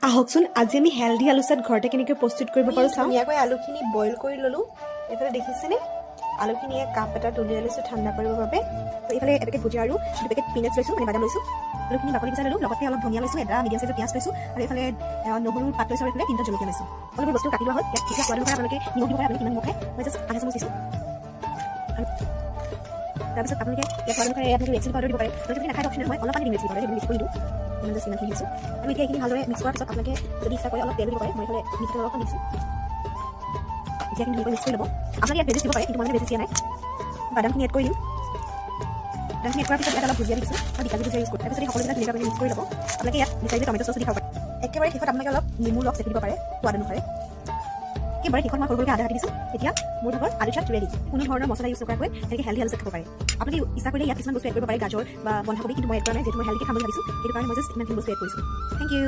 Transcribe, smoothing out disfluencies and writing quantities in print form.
আহকচোন, আজি আমি হেল্ডি আলু চাট ঘৰতে কেনেকৈ প্ৰস্তুত কৰিব পাৰোঁ চাওঁ। ধুনীয়াকৈ আলুখিনি বইল কৰি ল'লোঁ। এইফালে দেখিছেনে, আলুখিনি কাপ এটাত উলিয়াই লৈছোঁ ঠাণ্ডা কৰিবৰ বাবে। তো এইফালে এপেকেট ভুজিয়া আৰু 2 পেকেট পিনাটছ লৈছোঁ, মানে বাদাম লৈছোঁ। আলুখিনি বাকলি গুচাই ল'লোঁ, লগতে অলপ ধনিয়া লৈছোঁ, এটা মিডিয়াম চাইজৰ পিঁয়াজ লৈছোঁ আৰু এইফালে নহৰুৰ পাত লৈছোঁ আৰু এইফালে তিনিটা জলকীয়া লৈছোঁ। অলপবোৰ বস্তু কাটি লোৱা হ'ল। ইয়াত এতিয়া সোৱাদ অনুসাৰে আপোনালোকে নিমখ দিব পাৰে। আপুনি কিমান নিমখ খায়, মই জাষ্ট আধা চামুচ দিছোঁ। আৰু তাৰপিছত আপোনালোকে ইয়াত সোৱাদ অনুসাৰে আপোনালোকে ৰেড চিলি পাউডাৰ দিব পাৰে। যদি নাখায়, অপশ্যনেল। মই অলপ পানী দিম ৰেড চিলি পাউডাৰ, বেছি কৰি দিওঁ। ইমান জাষ্ট ইমানখিনি দিছোঁ। আৰু এতিয়া এইখিনি ভালদৰে মিক্স কৰাৰ পিছত আপোনালোকে যদি ইচ্ছা কৰে অলপ তেল দিব পাৰে। মই এইফালে মিঠাতেল অলপমান দিছোঁ। এতিয়া এইখিনি ধুনীয়াকৈ মিক্স কৰি ল'ব। আপোনালোকে ইয়াত ভেজিছ দিব পাৰে, কিন্তু মই মানে ভেজিছ দিয়া নাই। বাদামখিনি এড কৰি দিম। বাদামখিনি এড কৰাৰ পিছত ইয়াত অলপ ভুজিয়া দিছোঁ। মই বিকাজী ভুজিয়া ইউজ কৰোঁ। তাৰপিছত এই সকলোবিলাক ধুনীয়াকৈ মিক্স কৰি ল'ব। আপোনালোকে ইয়াত বিচাৰিলে টমেট' চচ দি খাব পাৰে। একেবাৰে শেষত আপোনালোকে অলপ নেমু ৰস চেপি দিব পাৰে সোৱাদ অনুসাৰে। একেবাৰে শেষত মই সৰু সৰুকৈ আদা কাটি দিছোঁ। এতিয়া মোৰ ভাগৰ আলু চাট ৰেডি। কোনো ধৰণৰ মছলা ইউজ নকৰাকৈ এনেকৈ হেল্ডি আলু চাট খাব পাৰে। আপোনালোকে ইচ্ছা কৰিলে ইয়াত কিছুমান বস্তু এড কৰিব পাৰে, গাজৰ বা বন্ধাকবি, কিন্তু মই এড কৰা নাই, যিহেতু মই হেল্ডিকৈ খাম বুলি ভাবিছোঁ। সেইটো কাৰণে মই জাষ্ট ইমানখিনি বস্তু এড কৰিছোঁ। Thank U.